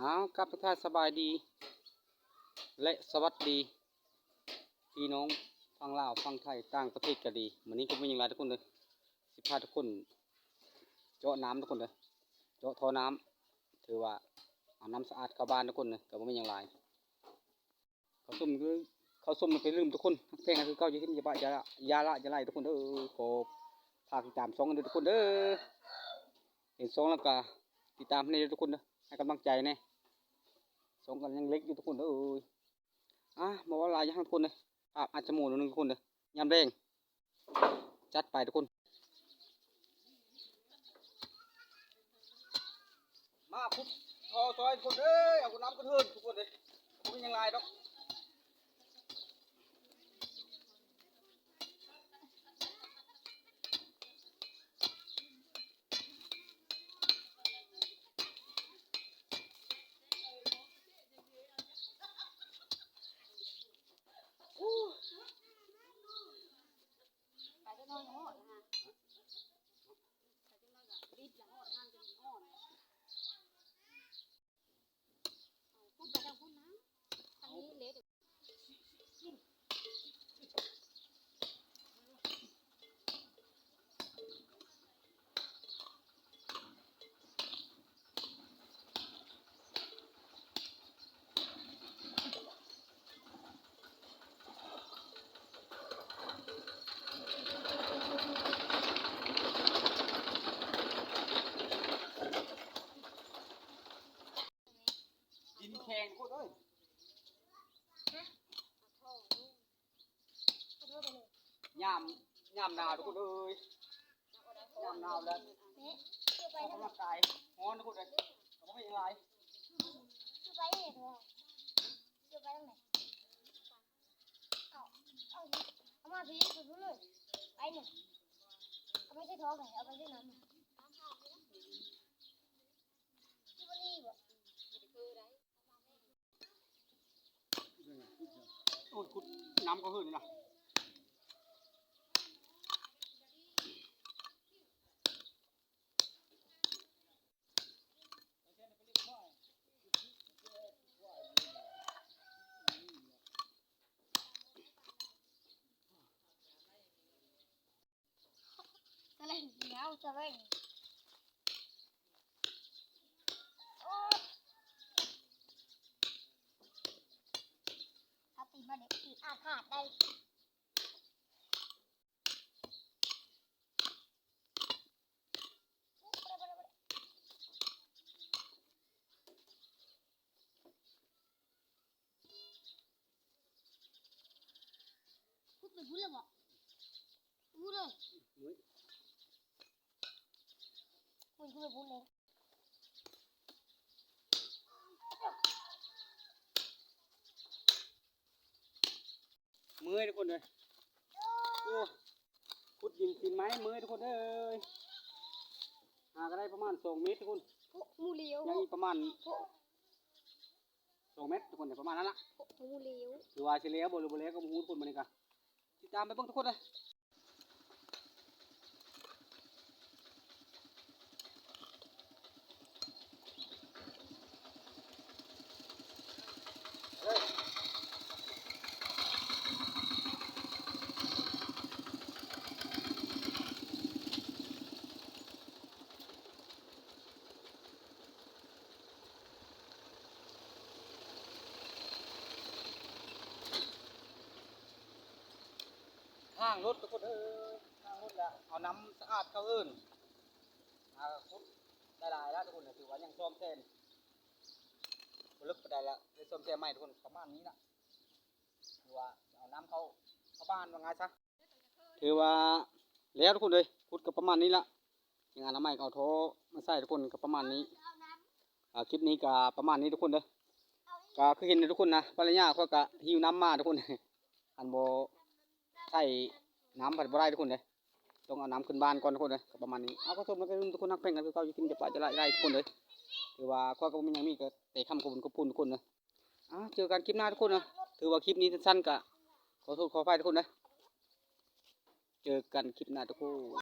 ອ້າວ ກັບທັກທາຍສະບາຍດີ ແລະ ສະຫວັດດີ ພີ່ນ້ອງຝັ່ງລາວ ຝັ່ງໄທ ຕ່າງປະເທດກໍດີ. ມື້ນີ້ກໍບໍ່ມີຫຍັງຫຼາຍທຸກຄົນເດີ ຊິພາທຸກຄົນເຈາະນ້ຳທຸກຄົນເດີ ເຈາະທໍ່ນ້ຳ ຖືວ່າເອົານ້ຳສະອາດເຂົ້າບ້ານທຸກຄົນເດີ ກໍບໍ່ມີຫຍັງຫຼາຍ. ເຂົ້າຊົມ ເຂົ້າຊົມແລ້ວກໍຢ່າລືມທຸກຄົນ ຮັກແພງກັນຄືເກົ່າ ຢ່າຖິ້ມ ຢ່າປະ ຢ່າ ຢ່າລະ ຢ່າໄຫຼທຸກຄົນເດີ. ຂໍຝາກຕິດຕາມຊ່ອງກັນເດີທຸກຄົນເດີ ເຫັນຊ່ອງແລ້ວກໍຕິດຕາມໃຫ້ແດ່ທຸກຄົນເດີ ໃຫ້ກຳລັງໃຈແດ່ ຊ່ອງກໍຍັງເລັກຢູ່ທຸກຄົນເດີ. ອ່າ ບໍ່ເວົ້າຫຼາຍ ຢາກໃຫ້ທຸກຄົນເດີ ພາບອາດຈະໝູ່ໜ້ອຍໜຶ່ງທຸກຄົນເດີ ຍາມແລງ ຈັດໄປທຸກຄົນ. ມາຂຸດທໍ່ຊ່ອຍທຸກຄົນເດີ ເອົານ້ຳຂຶ້ນເຮືອນທຸກຄົນເດີ ບໍ່ມີຫຍັງຫຼາຍດອກ. ດິນແຂງໂຄດເອີຍ ຍາມ ຍາມໜາວທຸກຄົນເອີຍ ຍາມໜາວແລ້ວອອກກຳລັງກາຍ ຮ້ອນທຸກຄົນເອີຍ ກໍບໍ່ມີຫຍັງຫຼາຍ. ເອົາ ເອົາ ເອົາມາພີ້ ເອົາມາພີ້ເລີຍ ໄປນີ້ ເອົາໄປໃສ່ຖອກ ເອົາໄປໃສ່ນ້ຳ ຄືບໍ່ນີ້ບໍ່? ໂອ້ຍ ຂຸດນ້ຳເຂົ້າເຮືອນນີ້ນະ. ສະແລງດຽວ ສະແລງ ໂອ້ຍ ເອົາຕີນມາເດະ ຕີນອາດຂາດໄດ້. ຂຸດໄປພຸ້ນແລ້ວບໍ່? ພຸ້ນເລີຍ ຂຸດໄປພຸ້ນເລີຍ. ເມື່ອຍທຸກຄົນເອີຍ ໂອ້ ຂຸດດິນຕີນໄມ້ ເມື່ອຍທຸກຄົນເອີຍ. ຫາກໍໄດ້ປະມານສອງເມັດທຸກຄົນ ໂອ້ ໝູ່ຫຼຽວ ຍັງອີກປະມານ ໂອ້ ສອງເມັດທຸກຄົນ ປະມານນັ້ນລະ ໂອ້ ໝູ່ຫຼຽວ. ຖືວ່າຊິແລ້ວບໍ່ ຫຼືບໍ່ແລ້ວກໍບໍ່ຮູ້ທຸກຄົນ ມື້ນີ້ກະຕິດຕາມໄປເບິ່ງທຸກຄົນເດີ. ລ້າງລົດທຸກຄົນເອີຍ ລ້າງລົດແລ້ວ ເອົານ້ຳສະອາດເຂົ້າເອີ່ນ ອ່າ ຂຸດໄດ້ຫຼາຍແລ້ວທຸກຄົນ ຖືວ່າຍັງສ້ອມແຊມ ບໍ່ເລິກປານໃດລະ ໄດ້ສ້ອມແຊມໃໝ່ທຸກຄົນ ປະມານນີ້ລະ ຖືວ່າເອົານ້ຳເຂົ້າ ເຂົ້າບ້ານວ່າງ່າຍຊະ. ຖືວ່າແລ້ວທຸກຄົນເອີຍ ຂຸດກໍປະມານນີ້ລະ ຍັງອະນາໄມກໍເອົາທໍ່ມາໃສ່ທຸກຄົນ ກໍປະມານນີ້. ອ່າ ຄລິບນີ້ກໍປະມານນີ້ທຸກຄົນເດີ ກໍຄືເຫັນທຸກຄົນນະ ພັນລະຍາຂ້ອຍກໍຫິ້ວນ້ຳມາທຸກຄົນ ຄັນບໍ່ໃສ່ນ້ຳພັດບໍ່ໄດ້ທຸກຄົນເດີ ຕ້ອງເອົານ້ຳຂຶ້ນບ້ານກ່ອນທຸກຄົນເດີ ກໍປະມານນີ້. ເອົາ ຂໍຊົມນຳກັນທຸກຄົນ ຮັກແພງກັນຄືເກົ່າ ຢ່າຖິ້ມ ຢ່າປະ ຢ່າລະ ຢ່າໄຫຼທຸກຄົນເດີ. ຖືວ່າຂ້ອຍກໍບໍ່ມີຫຍັງ ມີແຕ່ຄຳຂອບຄຸນ ຂອບຄຸນທຸກຄົນເດີ. ອ່າ ເຈີກັນຄລິບໜ້າທຸກຄົນເນາະ ຖືວ່າຄລິບນີ້ສັ້ນໆ ກະຂໍໂທດຂໍອະໄພທຸກຄົນເດີ ເຈີກັນຄລິບໜ້າທຸກຄົນ.